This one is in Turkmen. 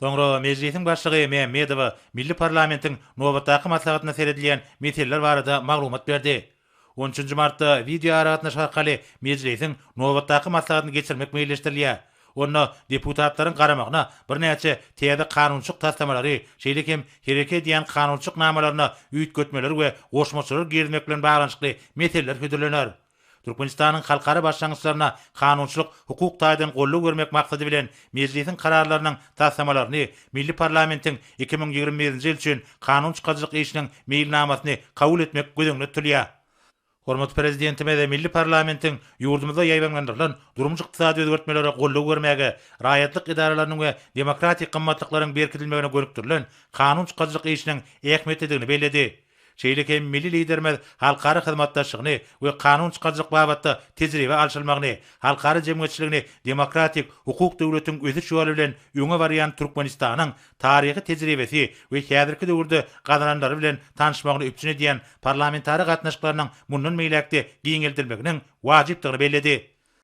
Soňra Mejlisiň Başlygy Mämmedowa milli parlamentiň nobatdaky maslahatynda seredilýän meseleler barada maglumat berdi. On üçünji martda wideoaragatnaşyk arkaly Mejlisiň nobatdaky maslahatyny geçirmek meýilleşdirilýär. Onda deputatlaryň garamagyna birnäçe täze kanunçylyk taslamalary, şeýle hem hereket edýän kanunçylyk namalaryna üýtgetmeler we goşmaçalar girizmek bilen baglanyşykly meseleler hödürlener. Türkmenistanyň halkara başlangyçlaryna kanunçylyk hukuk taýdan goldaw bermek maksady bilen Mejlisiň kararlarynyň taslamalaryny milli parlamentiň 2021-nji ýyl üçin kanun çykaryjylyk işiniň meýilnamasyny kabul etmek göz öňünde tutulýar. Hormatly Prezidentimiz milli parlamentiň ýurdumyzda ýaýbaňlandyrylan durmuş-ykdysady özgertmelere goldaw bermäge, raýatlyk edaralarynyň we demokratik gymmatlyklaryň berkidilmegine gönükdirilen kanun çykaryjylyk işiniň ähmiýetlidigini belledi. Şeýle hem milli Liderimiz halkara hyzmatdaşlygyny we kanun çykaryjylyk babatda tejribe alşylmagyny, halkara jemgyýetçiligini demokratik, hukuk döwletiň ösüş ýoly bilen öňe barýan Türkmenistanyň taryhy tejribesi we häzirki döwürde gazananlary bilen tanyşmagyny üpjün edýän parlamentara gatnaşyklarynyň mundan beýläk-de giňeldilmeginiň wajypdygyny belledi.